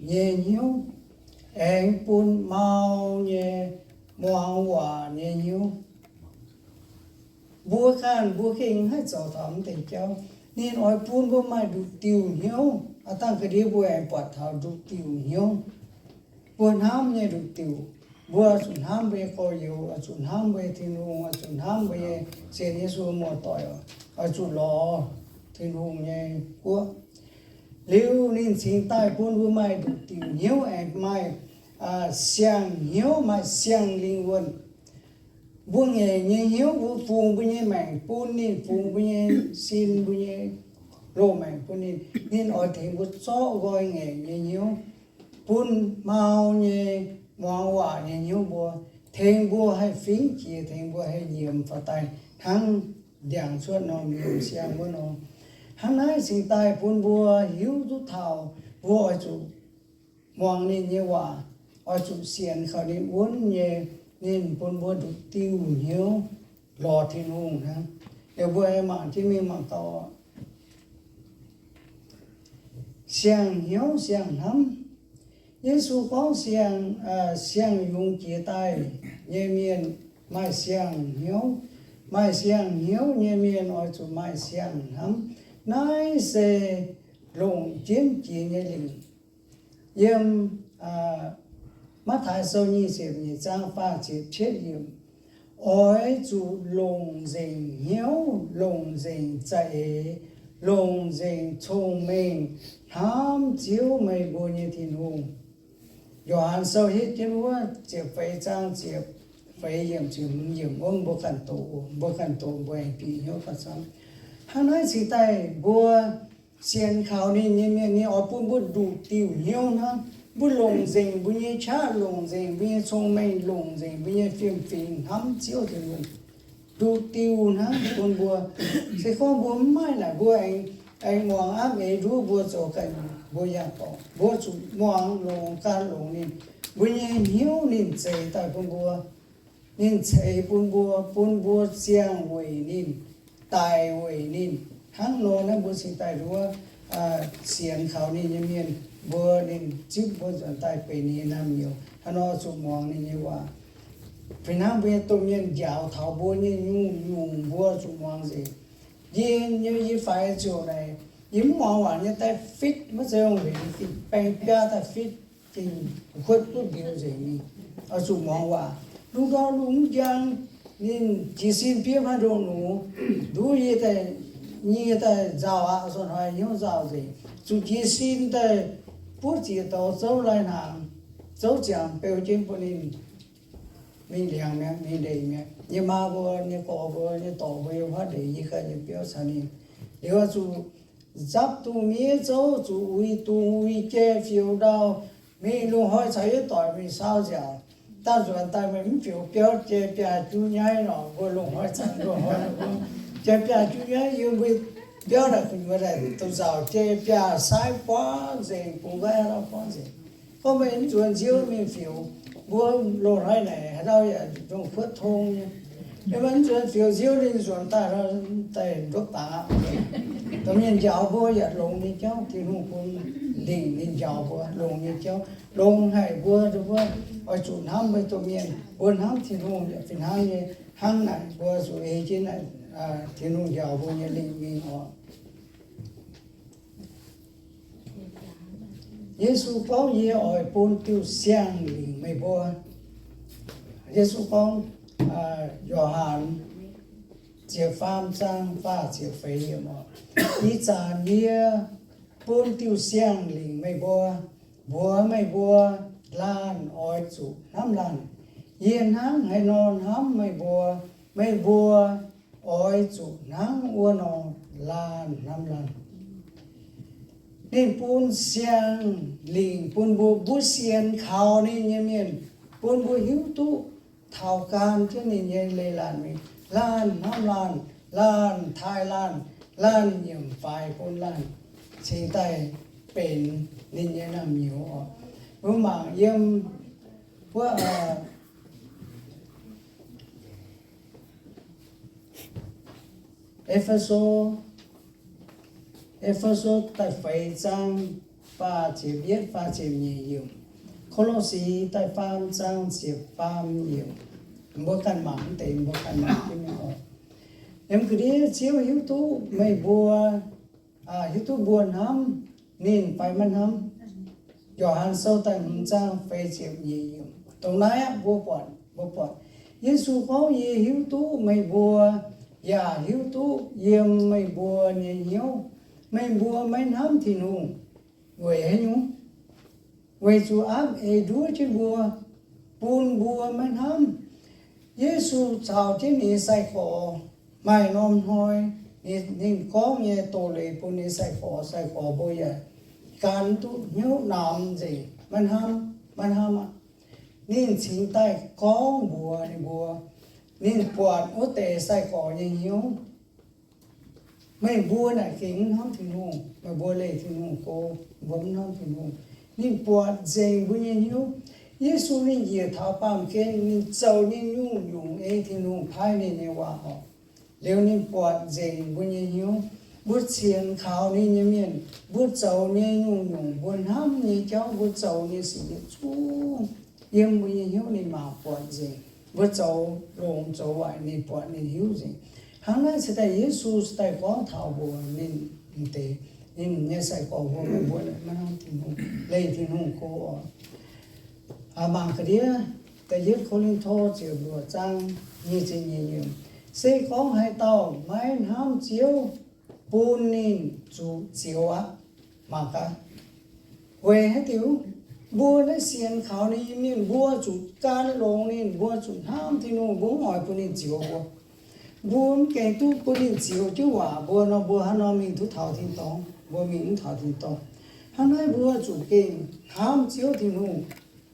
nyei hnyouv, aengx bun mau nyei muangx waac nyei hnyouv. Mbuo ganh mbuo gengh haih zoux taux mv deix jauv. Ninh oix bun mbuo maaih nduqc diuh hnyouv. Aav dangh ga'ndiev mbuo aengx buatc taux nduqc diuh hnyouv. Mbuo hnamv nyei nduqc diuh, mbuo zuqc hnamv mbuo nyei gorx-youz, oix zuqc hnamv mbuo nyei Tin-Hungh, oix zuqc hnamv mbuo nyei sienx Yesu muoz-doic, oix zuqc lorz Tin-Hungh nyei guoqv. Liuz ninh cingx daaih bun mbuo maaih nduqc diuh hnyouv aengx maaih siang-hnyouv, maaih siang-lingh wuonh. Mbuo ngaengc nyei hnyouv, mbuo fungx mbuo nyei maengc bun ninh, fungx mbuo nyei sin, mbuo nyei loz-maengc bun ninh. Ninh oix tengx mbuo zorqv nqoi ngaengc nyei hnyouv, bun mau nyei muangx waac nyei hnyouv mbuo, tengx mbuo haih fingx jiex, tengx mbuo haih nyiemz faaux daaih hnangv ndiangx cuotv norm yiem siang wuov nor. Hnangv naaiv cingx daaih bun mbuo hiuv duqv taux mbuo oix zuqc muangx ninh nyei waac, oix zuqc sienx kaux ninh wuonv nyei. Ninh bun mbuo nduqc diuh hnyouv lorz Tin-Hungh hnangv. Liuz mbuo mangc jienv mingh mangc gaax. Siang-hnyouv siang-hnamv. Yesu gorngv siang, siang-yungz jiex daaih nyei mienh maaih siang-hnyouv. Maaih siang-hnyouv nyei mienh oix zuqc maaih siang-hnamv. Naaiv se longc jienv jiex nyei lingc. Yiem Matv^taai Sou nyic ziepc nyeic zaang faah ziepc cietv yiemc, oix zuqc longc nzengc hnyouv, longc nzengc za'eix, longc nzengc cong-mengh hnamv Ziouv, meih mbuo nyei Tin-Hungh. Yo^han Sou hitv jienv wuov ziepc feix zaang ziepc feix yiemc ziepc hmz yiemc wuov, mbuo ganh doqc, mbuo ganh doqc mbuo aengx bieqc hnyouv gauh camv. Hnangv naaiv cingx daaih mbuo sienx kaux ninh nyei mienh, ninh oix bun mbuo nduqc diuh hnyouv hnangv. Mbuo longc nzengc mbuo nyei qaqv, longc nzengc mbuo nyei cong-mengh, longc nzengc mbuo nyei fiem-fingx hnamv Ziouv Tin-Hungh. Nduqc diuh hnangv bun mbuo. Se gorngv mbuo mv maaih naaic, mbuo aengx, aengx muangx aapv eix nduov mbuo zoux ganh, mbuo yaac dorngc. Mbuo zuqc muangx longx, gan longx ninh. Mbuo nyei hnyouv ninh zeix daaih bun mbuo. Ninh ceix bun mbuo, bun mbuo ziangh weic ninh, daic weic ninh. Hnangv nor naaiv mbuo cingx daaih nduov sienx kaux ninh nyei mienh, mbuo ninh zipv mbuo nzuonx daaih benx ninh nyei naamh nyouz. Hnangv nor zuqc muangx ninh nyei waac. Fih hnangv mbuo nyei domh mienh njaaux taux mbuo nyei nyungc-nyungc mbuo zuqc muangx nzengc. Yie nyei, yie faix ziouc naaic, yie mv muangx waac nyei daaih fitv, maiv zeiz ong-hlenx, baeng biaa daaih fitv, gengh huotv duqv ndiux nzengc mingh. Oix zuqc muangx waac. Lungh ndorm lungh mv njang, ninh jiez sin biomv haaix ndongc nux, nduov yie daaih, yie daaih nzauh aqv, zoux hnoi hnyouv nzauh nzengc. Zuqc jiez sin daaih buov ziex douz zouv lai-hnaangx, zouv ziangx beu jienv bun ninh mingh liangx mi'aqv, mingh ndeic mi'aqv. Yie maa mbuo, yie gorx mbuo, yie dorc mbuo yiem huaav ndeic, yie ganh yiem biauv caux ninh. Liuz zuqc nzapv dungz miev zouv, zuqc uix dungz uix jai fioux ndau, mingh lungh hnoi caux yie doic mingh saau nziaauc. Daaih nzuonx daaih meih mv fioux biauv jai biaav juv nyaiv nor, mbuo lungh hnoi zanc lungh hnoi jai biaav juv nyaiv yiem mbuo biauv naaic gu'nyuoz naaic duqv nzauc jai biaav saaiv buangv nzengc, bungx nqaiv haaix dauh buangv nzengc. Gorngv meih mv nzuonx nziouv mingh fioux, mbuo loz-hnoi naaic haaix dauh yaac ndongh kuotv tong nyei. Yie mv nzuonx fioux nziouv ninh nzuonx daaih, daaih ndopv dangx aqv. Domh mienh njaaux mbuo yaac longx nyei jauv, Tin-Hungh bun lingc ninh njaaux mbuo longx nyei jauv, longx haic mbuo, mbuo oix zuqc hnamv mbuo domh mienh, mbuo hnamv Tin-Hungh yaac fih hnangv nyei. Hnangv naaic mbuo zuqc ei jienv naaic Tin-Hungh njaaux mbuo nyei lingc mingh oc. Yesu gorngv, yie oix bun diuh siang-lingc meih mbuo. Yesu gorngv, Yo^han ziepc faam zaang faah ziepc feix yiemc oc. Ih zanc yie bun diuh siang-lingc meih mbuo, mbuox meih mbuo laanh oix zuqc hnamv laanh. Yie hnangv haaix nor hnamv meih mbuo, meih mbuo oix zuqc hnangv wuov nor laanh hnamv laanh. Ninh bun siang-lingc bun mbuo, mbuo sienx kaux ninh nyei mienh, bun mbuo hiuv duqv taux gan jienv ninh nyei leiz-latc mingh. Laanh hnamv laanh, laanh taaih laanh, laanh nyiemc faix bun laanh, cingx daaih benx ninh nyei naamh nyouz oc. Mbuo mangc yiem wuov E^fe^so, E^fe^so da'feix zaang faah ziepc yietv, faah ziepc nyeic yiemc. Ko^lo^si da'faam zaang ziepc faam yiemc. Mbuo ganh mangc mv deix, mbuo ganh mangc jienv mingh oc. Yiem ga'ndiev Ziouv hiuv duqv meih mbuo, hiuv duqv mbuo hnamv ninh fai maiv hnamv. Yo^han Sou da'hmz zaang feix ziepc nyeic yiemc. Dongh naaiv aqv, mbuo buatc, mbuo buatc Yesu gorngv, Yie hiuv duqv meih mbuo, yaac hiuv duqv yiem meih mbuo nyei hnyouv meih mbuo maiv hnamv Tin-Hungh. Weic haaix nyungc? Weic zuqc aapv eix nduov jienv mbuo, bun mbuo maiv hnamv. Yesu caux jienv ninh nyei sai-gorx maaih norm hnoi, ninh gorngv nyei doz-leiz bun ninh nyei sai-gorx, sai-gorx mbuo yaac gan duqv hnyouv namx nzengc, maiv hnamv, maiv hnamv aqv. Ninh cingx daaih gorngv mbuox ninh mbuo, ninh buatc wuov deix sai-gorx nyei hnyouv. Meih mbuo naaic gengh mv hnamv Tin-Hungh. Meih mbuo leih Tin-Hungh go, mbuo mv hnamv Tin-Hungh. Ninh buatc nzengc mbuo nyei hnyouv. Yesu ninh njiec taux baamh gen, ninh zoux nyei nyungc-nyungc ei Tin-Hungh paaiv ninh nyei waac oc. Liuz ninh buatc nzengc mbuo nyei hnyouv. Mbuo sienx kaux ninh nyei mienh, mbuo zoux nyei nyungc-nyungc, mbuo hnamv nyei jauv, mbuo zoux nyei sic yietc zungv, yiem mbuo nyei hnyouv ninh mangc buatc nzengc. Mbuo zoux longx zoux waaic ninh buatc ninh hiuv nzengc. Hnangv naaiv se daaih Yesu se daaih gorngv taux mbuox ninh deix, ninh nyei sai-gorx mbuo, mbuo maiv hnamv Tin-Hungh, leih Tin-Hungh go oc. Mangc ga'ndiev da'yietv Ko^lin^to ziepc luoqc zaang nyic ziepc nyeic yiemc. Se gorngv haaix dauh maiv hnamv Ziouv, bun ninh zuqc zioux aqv. Mangc gaax, weic haaix diuc? Mbuo naaiv sienx kaux ninh nyei mienh, mbuo zuqc gan longx ninh, mbuo zuqc hnamv Tin-Hungh, mbuo mv oix bun ninh zioux mbuo. Mbuo mv gaengh duqv bun ninh zioux jienv waac mbuo nor, mbuo hnangv nor mingh duqv taux tin-dorngh, mbuo mingh mv taux tin-dorngh. Hnangv naaiv mbuo zuqc gengh hnamv Ziouv Tin-Hungh,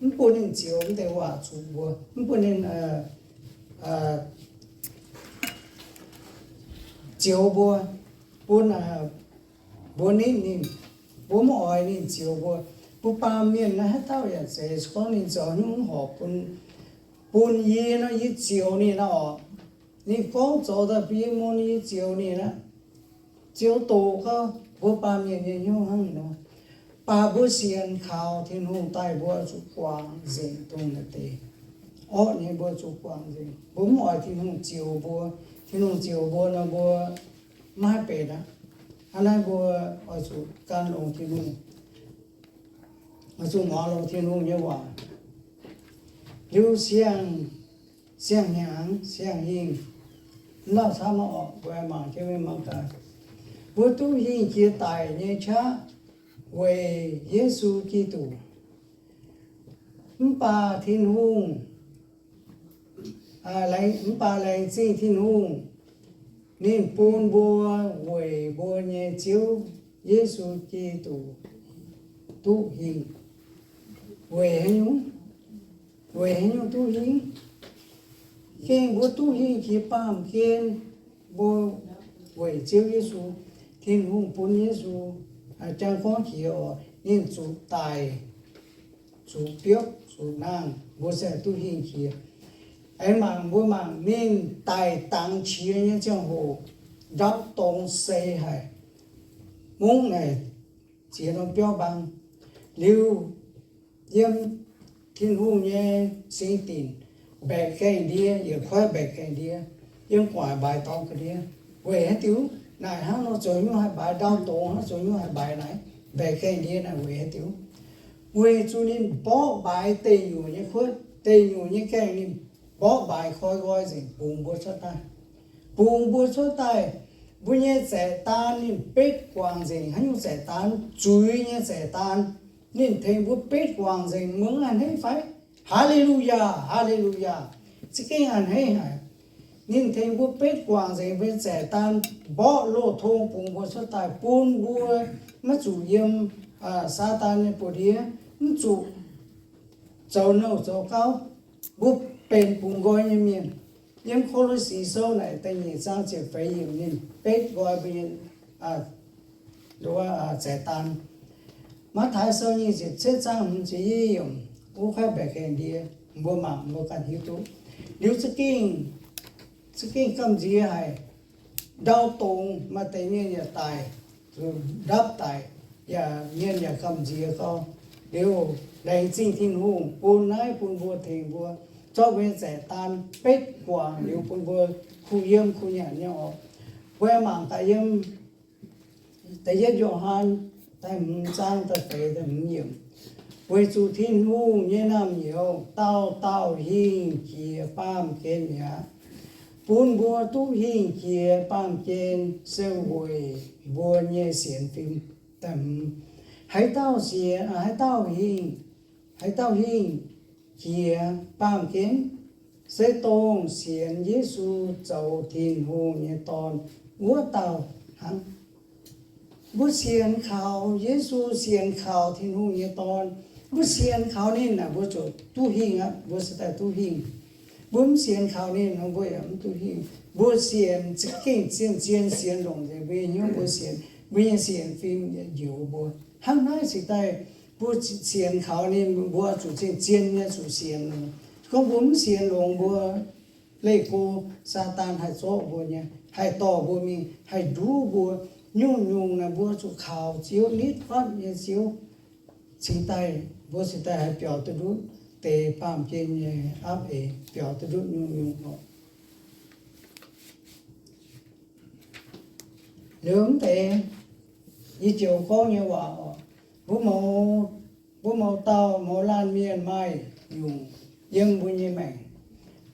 mv bun ninh zioux mv deix waac zuqc mbuo, mv bun ninh zioux mbuo, bun mbuo nitv ninh, mbuo mv oix ninh zioux mbuo. Mbuo baamh mienh naaiv haaix dauh yaac zeiz, se gorngv ninh zoux nyungc horpc bun, bun yie nor, yie zioux ninh aqv oc. Ninh gorngv zoux daaih bun yie mun, yie zioux ninh aqv. Ziouv doqc gauh mbuo baamh mienh nyei hnyouv hnangv nor. Baac mbuo sienx kaux Tin-Hungh daaih, mbuo zuqc guangc nzengc dongh naaiv deix orqv nyei, mbuo zuqc guangc nzengc. Mbuo mv oix Tin-Hungh zioux mbuo. Tin-Hungh zioux mbuo nor, mbuo maiv haih benx aqv. Hnangv naaiv mbuo oix zuqc gan longx Tin-Hungh, oix zuqc muangx longx Tin-Hungh nyei waac. Liuz siang, siang-hnyangx siang-hingh, mv lauh camv maiv orqc, mbuo mangc jienv mingh mangc gaax. Mbuo duqv hingh jiex daic nyei qaqv weic Yesu Giduc. Mv baac Tin-Hungh, mv baac laengz zingh Tin-Hungh, ninh bun mbuo weic mbuo nyei Ziouv Yesu Giduc duqv hingh. Weic haaix nyungc? Weic haaix nyungc duqv hingh? Gengh mbuo duqv hingh jiex baamh gen, mbuo weic Ziouv Yesu. Tin-Hungh bun Yesu, jang gorngv jiex oc, ninh zuqc daic, zuqc biopv, zuqc nangh, mbuo se duqv hingh jiex. Aengx mangc, mbuo mangc ninh daic dangx qiex nyei ziangh hoc, ndau dongz seix haic, mungv naaic ziex norm biauv mbaang. Liuz yiem Tin-Hungh nyei singx dinc mbaeqc gaengh ndie, yietc koiv mbaeqc gaengh ndie, yiem gu'nguaaic mbaaix dorngx ga'ndiev. Weic haaix diuc? Naaic hnangv nor zoux nyungc haih mbaaix, ndau dongz hnangv zoux nyungc haih mbaaix naaic, mbaeqc gaengh ndie naaic weic haaix diuc? Weic zuqc ninh mborqv mbaaix deic nyuoqc nyei kuotv, deic nyuoqc nyei gaengh ninh mborqv mbaaix koi nqoi nzengc bungx mbuo cuotv daaih. Bungx mbuo cuotv daaih, mbuo nyei zaeqv daan ninh betv guangc nzengc. Haaix nyungc zaeqv daan? Zuiz nyei zaeqv daan. Ninh tengx mbuo betv guangc nzengc. Mbuo mv a'hneiv fai? Haa^le^lu^yaa, haa^le^lu^yaa. Za'gengh a'hneiv haic. Ninh tengx mbuo betv guangc nzengc mbuo nyei zaeqv daan, mborqv loz-tong bungx mbuo cuotv daaih, bun mbuo maiv zuqc yiem Saadaan nyei buoz-ndiev, mv zuqc zoux nouh zoux gauv, mbuo benx bungx nqoi nyei mienh. Yiem Ko^lo^si Sou naaic da'nyeic zaang ziepc feix yiemc ninh betv nqoi mbuo nyei zaeqv daan. Matv^taai Sou nyic ziepc cietv zaang hmz ziepc yietv yiemc, wuov kuaaiv mbaeqc gaengh ndie, mbuo mangc mbuo ganh hiuv duqv. Liuz za'gengh, za'gengh gamh nziex haic. Ndau dongz maaih deix mienh yaac daic, ndapv daic. yaac mienh yaac gamh nziex gau. Liuz laengz zingh Tin-Hungh bun naaiv bun mbuo tengx mbuo zorqv mbuo nyei zaeqv daan betv guangc liuz bun mbuo kuh yiem kuh nyanc nyei oc. Mbuo mangc gaax yiem da'yietv Yo^han da'hmz zaang da'feix da'hmz yiemc. Weic zuqc Tin-Hungh nyei naamh nyouz dauh dauh hingh jiex baamh gen mi'aqv. Bun mbuo duqv hingh jiex baamh gen se weic mbuo nyei sienx fim. Haaix dauh sienx, haaix dauh hingh, haaix dauh hingh jiex baamh gen, se dongh sienx Yesu zoux Tin-Hungh nyei Dorn wuov dauh hnangv. Mbuo sienx kaux Yesu, sienx kaux Tin-Hungh nyei Dorn, mbuo sienx kaux ninh aeqv, mbuo ziouc duqv hingh aqv. Mbuo se daaih duqv hingh. Mbuo mv sienx kaux ninh nor, mbuo yaac mv duqv hingh. Mbuo sienx za'gengh zien-zien sienx longc nzengc mbuo nyei hnyouv, mbuo sienx, mbuo nyei sienx fim njoux mbuo. Hnangv naaiv cingx daaih mbuo sienx kaux ninh, mbuo zuqc zien-zien nyei zuqc sienx longx. Gorngv mbuo mv sienx longx, mbuo leih go, Saadaan haih zorqv mbuo nyei, haih dorh mbuo mingh, haih nduov mbuo. Nyungc-nyungc naaic mbuo zuqc kaux Ziouv, nitv fatv nyei Ziouv, cingx daaih mbuo cingx daaih haih biaux duqv ndutv deix baamh gen nyei aapv eix, biaux duqv ndutv nyungc-nyungc oc. Liuz mv deix, yie joux gorngv nyei waac oc, mbuo mouz, mbuo mouz dauh mouz laanh mienh maaih nyungc yiem mbuo nyei maengc,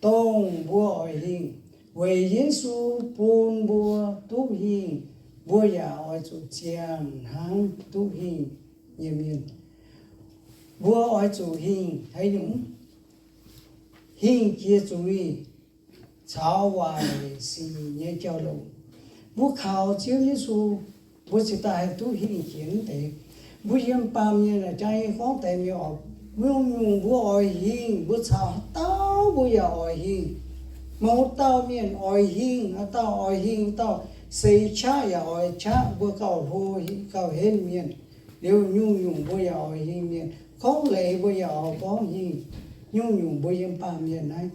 dongh mbuo oix hingh. Weic Yesu bun mbuo duqv hingh, mbuo yaac oix zuqc ziangh hnangv duqv hingh nyei mienh. Mbuo oix zuqc hingh haaix nyungc? Hingh jiex zuiz caux waaic sic nyei jauv-louc. Mbuo kaux Ziouv Yesu, mbuo cingx daaih haih duqv hingh jiex mv deix. Mbuo yiem baamh mienh jaa nyei gorngv deix mienh oc, nyungc-nyungc mbuo oix hingh, mbuo caux haaix dauh mbuo yaac oix hingh. Mouz dauh mienh oix hingh, haaix dauh oix hingh, haaix dauh seix qaqv yaac oix qaqv, mbuo gauh hlo gauh henv mienh. Liuz nyungc-nyungc mbuo yaac oix hingh mienh, gorngv leiz mbuo yaac oix gorngv hingh. Nyungc-nyungc mbuo yiem baamh mienh naaiv,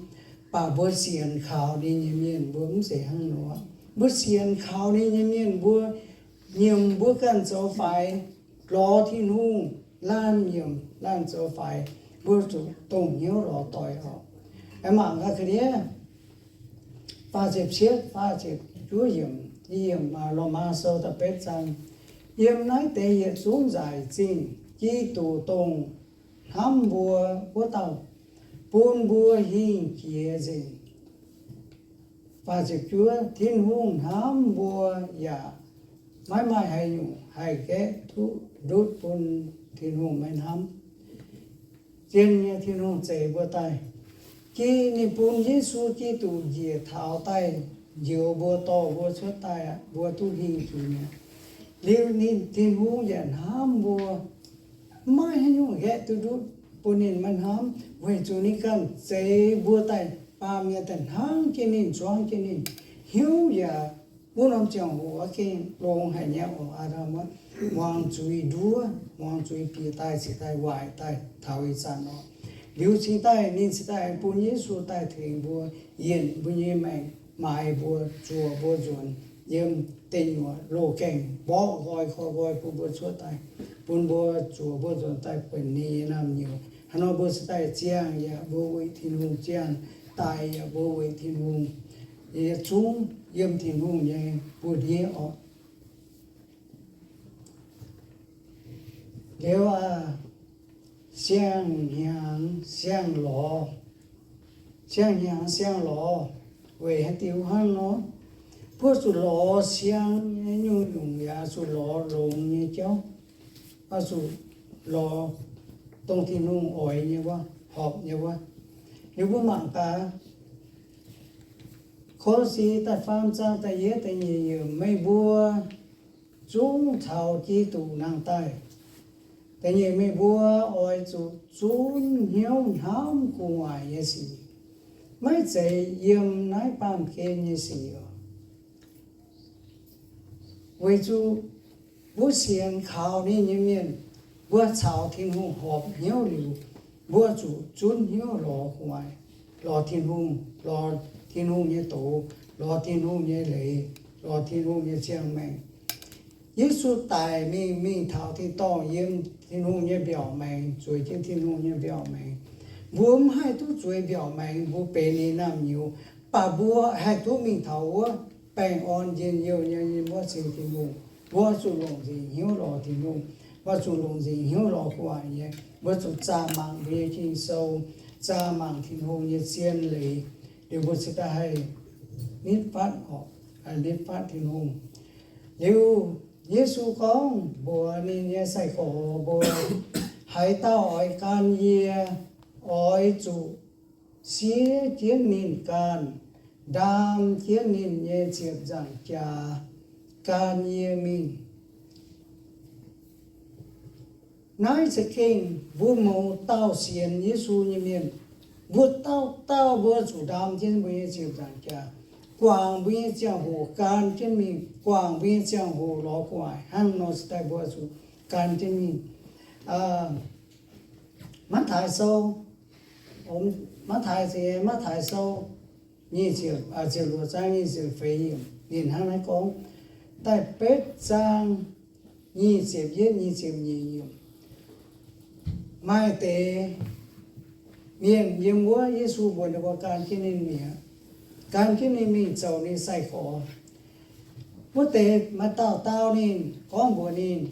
baac mbuo sienx kaux ninh nyei mienh mbuo mv zeiz hnangv nor. Mbuo sienx kaux ninh nyei mienh mbuo nyiemc mbuo ganh zoux faix, lorz Tin-Hungh, laanh nyiemc laanh zoux faix, mbuo zuqc dongh hnyouv lorz doic oc. Mangc gaax ga'ndiev faah ziepc cietv, faah ziepc juov yiemc, yiem Lomaa Sou da'betv zaang. Yiem naaiv deix yietc zungv nzaic zingh Giduc, dongh hnamv mbuo wuov dauh, bun mbuo hingh jiex nzengc. Faah ziepc juov, Tin-Hungh hnamv mbuo yaac maiv maaih haaix nyungc haih nqaeqv duqv ndutv bun Tin-Hungh maiv hnamv. Zien nyei Tin-Hungh zeix mbuo daaih. Ging ninh bun Yesu Giduc njiec taux daaih njoux mbuo, dorh mbuo cuotv daaih aqv, mbuo duqv hingh zuiz mi'aqv. Liuz ninh, Tin-Hungh yaac hnamv mbuo, maiv haaix nyungc nqaeqv duqv ndutv bun ninh maiv hnamv, weic zuqc ninh ganh zeix mbuo daaih, baamh mienh daaih hnangv jienv ninh, zuangv jienv ninh. Hnyouv yaac wuov norm ziangh hoc gengh longx haic nyei oc. Aa, muangx zuiz nduov, muangx zuiz bieqc daaih, cingx daaih waaic daaih taux ih zanc oc. Liuz cingx daaih ninh cingx daaih bun Yesu daaih tengx mbuo, yienc mbuo nyei maengc, maaiz mbuo, zuoqc mbuo nzuonx yiem deic nyuoqc loz-gaengh mborqv nqoi koi nqoi bun mbuo cuotv daaih, bun mbuo zuoqc mbuo nzuonx daaih benx ninh nyei naamh nyouz. Hnangv nor mbuo cingx daaih ziangh yaac mbuo weic Tin-Hungh ziangh, daic yaac mbuo weic Tin-Hungh, yietc zungv yiem Tin-Hungh nyei buoz-ndiev oc. Liuz aac, siang-hnyangx siang-lorz, siang-hnyangx siang-lorz weic haaix diuc hnangv nor, mbuo zuqc lorz siang nyei nyungc-nyungc yaac zuqc lorz longx nyei jauv, oix zuqc lorz dongh Tin-Hungh oix nyei wuov, horpc nyei wuov. Liuz mbuo mangc gaax, Kolosi da'faam zaang da'yietv da'nyeic yiemc, meih mbuo zungv caux Giduc nangh daaih. Da'nyeic, meih mbuo oix zuqc zunv hnyouv hnamv gu'nguaaic nyei sic, maiv zeiz yiem naaiv baamh gen nyei sic oc. Weic zuqc mbuo sienx kaux ninh nyei mienh, mbuo caux Tin-Hungh horpc hnyouv liuz, mbuo zuqc zunv hnyouv lorz gu'nguaaic, lorz Tin-Hungh, lorz Tin-Hungh nyei doz, lorz Tin-Hungh nyei leiz, lorz Tin-Hungh nyei ziangh maengc. Yesu daic mingh, mingh taux tin-dorngh yiem Tin-Hungh nyei mbiaauc maengx, zueiz jienv Tin-Hungh nyei mbiaauc maengx. Mbuo mv haih duqv zueiz mbiaauc maengx, mbuo benx ninh naamh nyouz. Mv baac mbuo haih duqv mingh taux wuov baengh orn njien-youh nyei, nyei wuov cing Tin-Hungh. Mbuo zuqc longc nzengc hnyouv lorz Tin-Hungh. Mbuo zuqc longc nzengc hnyouv lorz gu'nguaaic nyei. Mbuo zuqc zaah mangc mbuo nyei Ging-Sou, zaah mangc Tin-Hungh nyei zien leiz, liuz mbuo cingx daaih haih nitv fatv, nitv fatv Tin-Hungh. Liuz Yesu gorngv mbuox ninh nyei sai-gorx mbuo, haaix dauh oix gan yie, oix zuqc siev jienv ninh ganh, ndaam jienv ninh nyei ziepc nzaangc jaax, gan yie mingh. Naaiv za'gengh mbuo mouz dauh sienx Yesu nyei mienh, mbuo dauh dauh mbuo zuqc ndaam jienv mbuo nyei ziepc nzaangc jaax, guangc mbuo nyei ziangh hoc gan jienv mingh, guangc mbuo nyei ziangh hoc lorz gu'nguaaic hnangv nor, cingx daaih mbuo zuqc gan jienv mingh. Matv^taai Sou, Matv^taai, Matv^taai Sou nyic ziepc, ziepc luoqc zaang nyic ziepc feix yiemc ninh hnangv naaiv gorngv. Da'betv zaang nyic ziepc yietv, nyic ziepc nyeic yiemc, maaih deix mienh yiem wuov, Yesu mbuox ninh mbuo gan jienv ninh mi'aqv, gan jienv ninh mingh zoux ninh sai-gorx. Wuov deix maaih dauh dau ninh, gorngv mbuox ninh,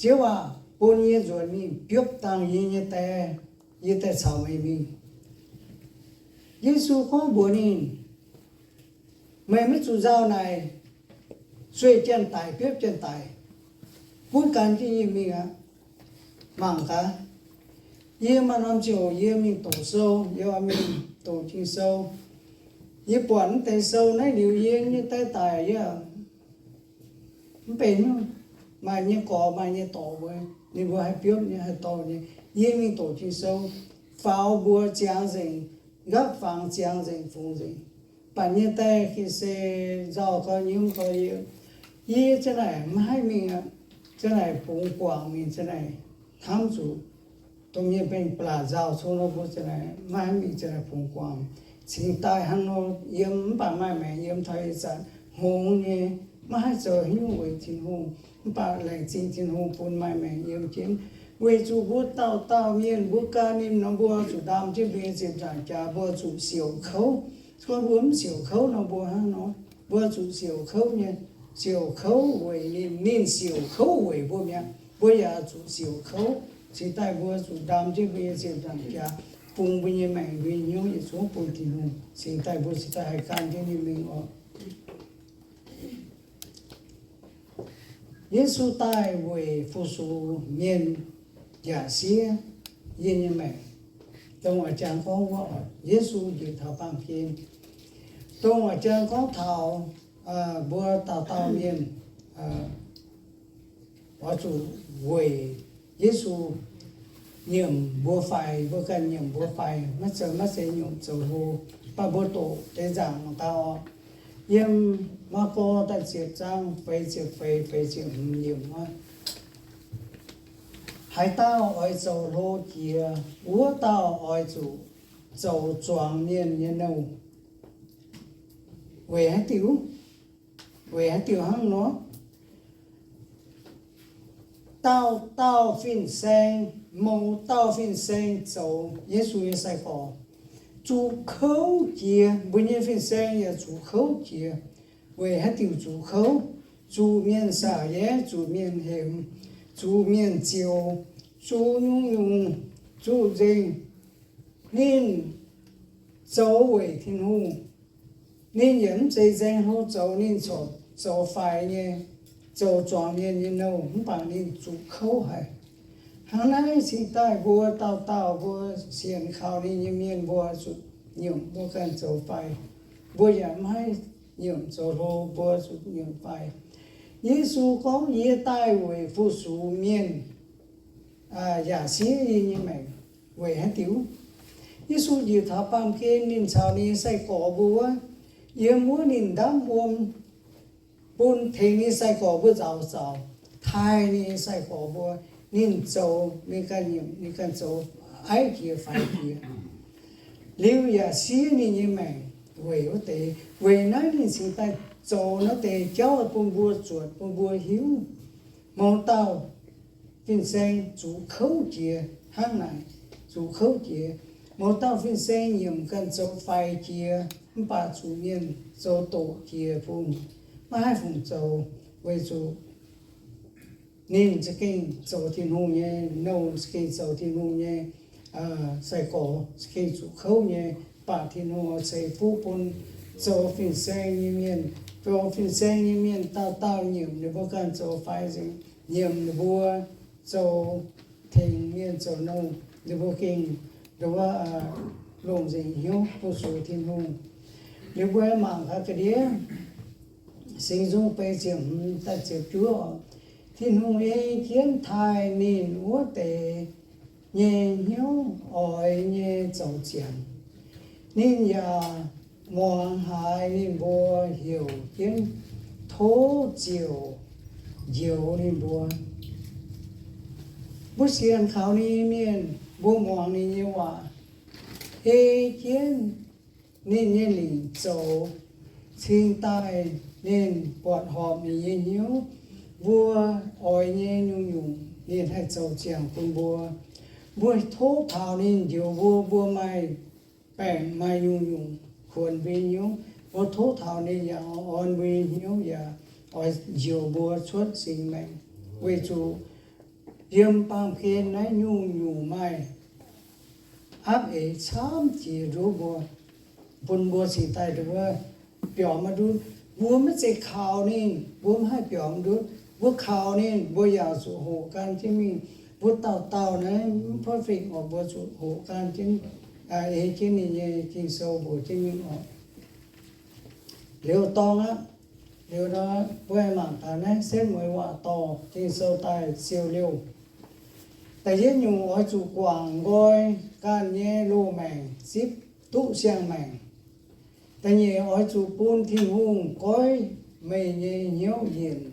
Ziouv aac, bun yie nzuonx mingh biopv dangh yie nyei die, yie daaih caux meih mingh. Yesu gorngv mbuox ninh, Meih maiv zuqc nzauh naaic, sueih janx-daic biopv janx-daic, gunv gan jienv yie mingh aqv. Mangc gaax, yie maaih norm ziangh hoc yie mingh doqc sou, yie oix mingh doqc Ging-Sou. Yie buatc mv deix sou naaiv liuz, yie nyei die daic, yie mv benx, maaih nyei gorx maaih nyei dorc mbuo, ninh mbuo haih biopv nyei, haih dorh nyei. Yie mingh doqc Ging-Sou, faaux mbuox ziangx nzengc, nqaapv fangx ziangx nzengc, fungx nzengc. Mv baac nyei die gengh se nzauh gau, nyiemv gau. Yie, yie ziang naaic maiv haih mingh aqv. Ziang naaic bungx guangc mingh, ziang naaic hnamv zuqc domh mienh benx ba'laqc nzauh cong nor, mbuo ziang naaic maiv haih mingh, ziang naaic bungx guangc. Cingx daaih hnangv nor yiem, mv baac maaih maengc yiem taux ih zanc hngongx nyei, maiv haih zoux haaix nyungc weic Tin-Hungh. Mv baac laengz zingh Tin-Hungh bun maaih maengc yiem jienv. Weic zuqc mbuo dauh dauh mienh mbuo gan ninh nor, mbuo zuqc ndaam jienv mbuo nyei ziepc nzaangc jaax, mbuo zuqc siouc kouv. Se gorngv mbuo mv siouc kouv nor, mbuo hnangv nor, mbuo zuqc siouc kouv nyei. Siouc kouv weic ninh, ninh siouc kouv weic mbuo mi'aqv. Mbuo yaac zuqc siouc kouv, cingx daaih mbuo zuqc ndaam jienv mbuo nyei ziepc nzaangc jaax, bun mbuo nyei maengc, mbuo nyei hnyouv yietc zungv bun Tin-Hungh, cingx daaih mbuo cingx daaih haih gan jienv ninh mingh oc. Yesu daaih weic fu-sux mienh yaac siev yie nyei maengc. Dongh oix jangx gorngv wuov, Yesu njiec taux baamh gen. Dongh oix jangx gorngv taux mbuo dauh dauh mienh oix zuqc weic Yesu nyiemc mbuo fai, mbuo ganh nyiemc mbuo fai, maiv zeiz, maiv zeiz nyiemc zoux hlo, mv baac mbuo doqc deix nzaangc mangc gaax oc. Yiem Maako da'ziepc zaang feix ziepc feix, feix ziepc hmz yiemc wuov, haaix dauh oix zoux hlo jiex, wuov dauh oix zuqc zoux zuangx mienh nyei nouh. Weic haaix diuc? Weic haaix diuc hnangv nor? Dauh dauh fin-saeng, mouz dauh fin-saeng zoux Yesu nyei sai-gorx, zuqc kouv jiex. Mbuo nyei fin-saeng yaac zuqc kouv jiex. Weic haaix diuc zuqc kouv? Zuqc mienh saauc-yaac, zuqc mienh hemx, zuqc mienh ziux, zuqc nyungc-nyungc, zuqc nzengc. Ninh zoux weic Tin-Hungh. Ninh yaac mv zeiz nzaeng hlo zoux, ninh corc zoux faix nyei, zoux zuangx mienh nyei nouh, mv baac ninh zuqc kouv haic. Hnangv naaiv cingx daaih mbuo dauh dauh mbuo sienx kaux ninh nyei mienh, mbuo zuqc nyiemc mbuo ganh zoux faix. Mbuo yaac maiv haih nyiemc zoux hlo, mbuo zuqc nyiemc faix. Yesu gorngv, Yie daaih weic fu-sux mienh yaac siev yie nyei maengc. Weic haaix diuc? Yesu njiec taux baamh gen, ninh caux ninh nyei sai-gorx mbuo wuov, yiem wuov ninh ndamv wuom bun tengx ninh nyei sai-gorx mbuo nzaaux zaux, taaih ninh nyei sai-gorx mbuo. Ninh zoux, ninh ganh nyiemc, ninh ganh zoux aiv jiex faix jiex, liuz yaac siev ninh nyei maengc weic wuov deix. Weic naaiv ninh cingx daaih zoux naaiv deix jauv bun mbuo zuotc, bun mbuo hiuv. Mouz dauh fin-saeng zuqc kouv jiex hnangv naaic, zuqc kouv jiex. Mouz dauh fin-saeng nyiemc ganh zoux faix jiex, mv baac zuqc mienh zoux doqc jiex bun, maiv haih fungc zoux, weic zuqc ninh za'gengh zoux Tin-Hungh nyei nouh, za'gengh zoux Tin-Hungh nyei sai-gorx, za'gengh zuqc kouv nyei, baac Tin-Hungh oix ceix fuqv bun zoux fin-saeng nyei mienh. Zoux fin-saeng nyei mienh dauh dauh nyiemc ninh mbuo ganh zoux faix nzengc, nyiemc ninh mbuo zoux tengx mienh zoux nouh, ninh mbuo gengh nduov longc nzengc hnyouv fu-sux Tin-Hungh. Liuz mbuo mangc gaax ga'ndiev Singx Nzung Beiv ziepc hmz da'ziepc juov oc. Tin-Hungh ei jienv taaih ninh wuov deix nyei hnyouv oix nyei zoux ziangx. Ninh yaac muangx haiz ninh mbuo heuc jienv tov ziouc njoux ninh mbuo. Mbuo sienx kaux ninh nyei mienh, mbuo muangx ninh nyei waac, ei jienv ninh nyei lingc zoux, cingx daaih ninh buatc horpc ninh nyei hnyouv. Mbuo oix nyei nyungc-nyungc ninh haih zoux ziangx bun mbuo. Mbuo tov taux ninh njoux mbuo, mbuo maaih baengc maaih nyungc-nyungc kuonx mbuo nyei hnyouv. Mbuo tov taux ninh yaac orn mbuo nyei hnyouv, yaac oix njoux mbuo cuotv singx maengc, weic zuqc yiem baamh gen naaiv nyungc-nyungc maaih aapv eix camv jiex nduov mbuo, bun mbuo cingx daaih nduov biaux maiv ndutv. Mbuo maiv zeiz kaux ninh, mbuo maiv haih biaux maiv ndutv. Mbuo kaux ninh, mbuo yaac zuqc hoqc gan jienv mingh. Mbuo dauh dauh naaiv mv perfect oc, mbuo zuqc hoqc gan jienv, ei jienv ninh nyei Ging-Sou mbuox jienv mingh oc. Liuz dorngx aqv. Liuz nor, mbuo mangc taux naaiv setv mueiz waac dorh Ging-Sou daaih siou liouh. Da'yietv nyungc, oix zuqc guangc nqoi ganh nyei loz-maengc zipv duqv siang-maengc. Da'nyeic, oix zuqc bun Tin-Hungh goiv meih nyei hnyouv yienc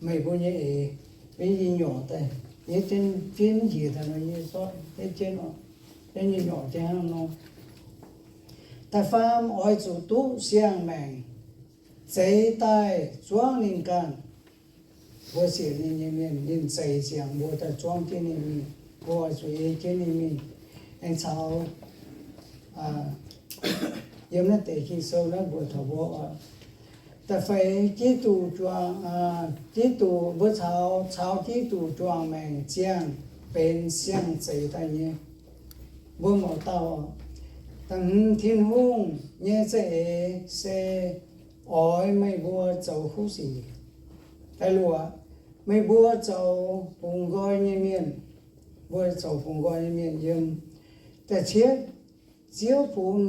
meih mbuo nyei eix. Yie nyorc daaih, yie jienv njiec daaih nor, yie zorqv jienv, yie nyorc jienv hnangv nor. Da'faam, oix zuqc duqv siang-maengc zeix daaih zuangv ninh ganh. Mbuo sienx ninh nyei mienh, ninh zeix ziangx mbuo daaih zuangv jienv ninh mingh. Mbuo oix zuqc ei jienv ninh mingh. Aengx caux yiem naaiv deix Ging-Sou naaiv mbuox taux mbuo oc, da'feix Giduc juangc, Giduc, mbuo caux, caux Giduc juangc maengc ziangh benx siang-zeix daaih nyei. Mbuo mouz dauh, da'hmz, Tin-Hungh nyei za'eix se oix meih mbuo zoux kuv sic. Da'luoqc, meih mbuo zoux bungx nqoi nyei mienh. Mbuo zoux bungx nqoi nyei mienh yiem. Da'cietv, Ziouv bun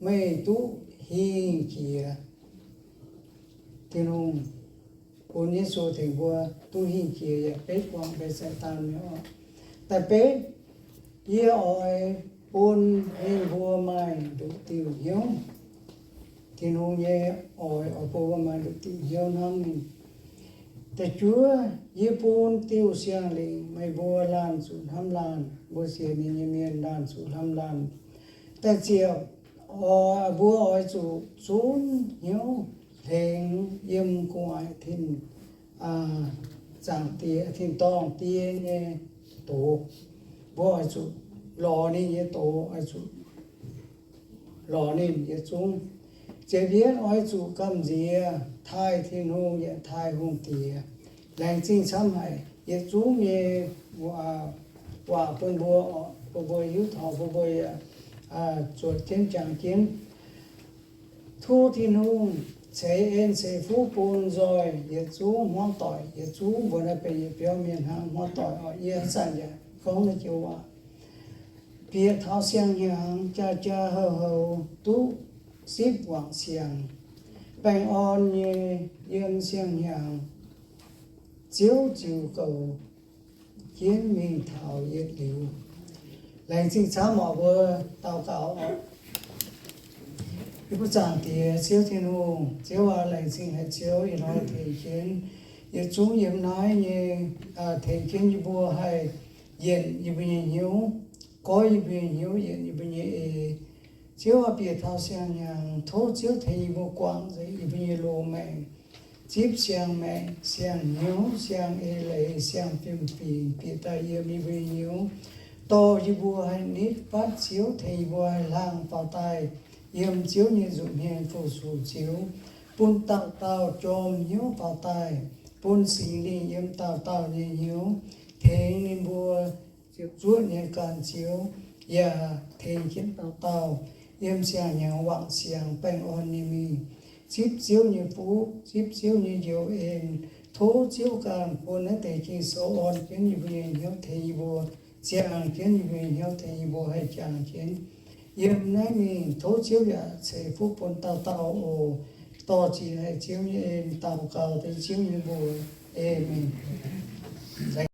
meih duqv hingh jiex. Tin-Hungh bun Yesu tengx mbuo duqv hingh jiex yaac betv guangc mbuo Saadaan nyei oc. Da'betv, yie oix bun ninh mbuo maaih nduqc diuh hnyouv. Tin-Hungh nyei oix, oix bun mbuo maaih nduqc diuh hnyouv hnamv ninh. Da'juov, yie bun diuh siang-lingc meih mbuo laanh zuqc hnamv laanh. Mbuo sienx ninh nyei mienh laanh zuqc hnamv laanh. Da'ziepc, mbuo oix zuqc zunv hnyouv hlengx yiem gu'nguaaic tin, zaangc die, tin-dorngh die nyei doz. Mbuo oix zuqc lorz ninh nyei doz, oix zuqc lorz ninh yietc zungv. Ziepc yietv, oix zuqc gamh nziex taaih Tin-Hungh yaac taaih hungh diex. Laengz zingh camv haic yietc zungv nyei waac bun mbuo, bun mbuo hiuv taux, bun mbuo yaac zuotc jienv jangx jienv. Tov Tin-Hungh ceix en ceix fuqv bun nzoih yietc zungv hmuangv doic, yietc zungv mbuo naaiv benx yietc biauv mienh hnangv hmuangv doic oc. Yie ih zanc yaac gorngv naaiv joux waac. Bieqc taux siang-hnyangx, jaa-jaa houh-houh duqv sipv wangc siangx. Baengh orn nyei yiem siang-hnyangx, Ziouv ziux goux jienv mingh taux yietc liuz. Laengz zingh camv oc, mbuo daux gaux oc. Yie mbuo Zaangc Diex Ziouv Tin-Hungh, Ziouv aac, laengz zingh haic Ziouv ih hnoi tengx jienv yietc zungv yiem naaiv nyei, tengx jienv yie mbuo haih yienc yie mbuo nyei hnyouv, goiv yie mbuo nyei hnyouv, yienc yie mbuo nyei eix. Ziouv aah, bieqc taux siang-hnyangx, tov Ziouv tengx yie mbuo guangc nzengc yie mbuo nyei loz-maengc, zipv siang-maengc, siang-hnyouv, siang-eix leiz, siang-fim-fingx bieqc daaih yiem yie mbuo nyei hnyouv, dorh yie mbuo haih nitv fatv Ziouv, tengx yie mbuo haih hlang faaux daaih yiem Ziouv nyei nzuqc hmien fu-sux Ziouv, bun dauh dauh jorm hnyouv faaux daaih, bun Singx Lingh yiem dauh dauh nyei hnyouv, tengx ninh mbuo ziepc zuoqv nyei ganh Ziouv, yaac tengx jienv dauh dauh yiem siang-hnyangx wangc siangx baengh orn nyei mingh, zipv Ziouv nyei fuqv, zipv Ziouv nyei njoux en. Tov Ziouv ganh bun naaiv deix Ging-Sou orn jienv yie mbuo nyei hnyouv, tengx yie mbuo ziangh jienv yie mbuo nyei hnyouv, tengx yie mbuo haih jangx jienv yiem naaiv mingh. Tov Ziouv yaac ceix fuqv bun dauh dauh oc. Dorh ziec haic Ziouv nyei en daux gaux dengv Ziouv nyei mbuox. Aamen.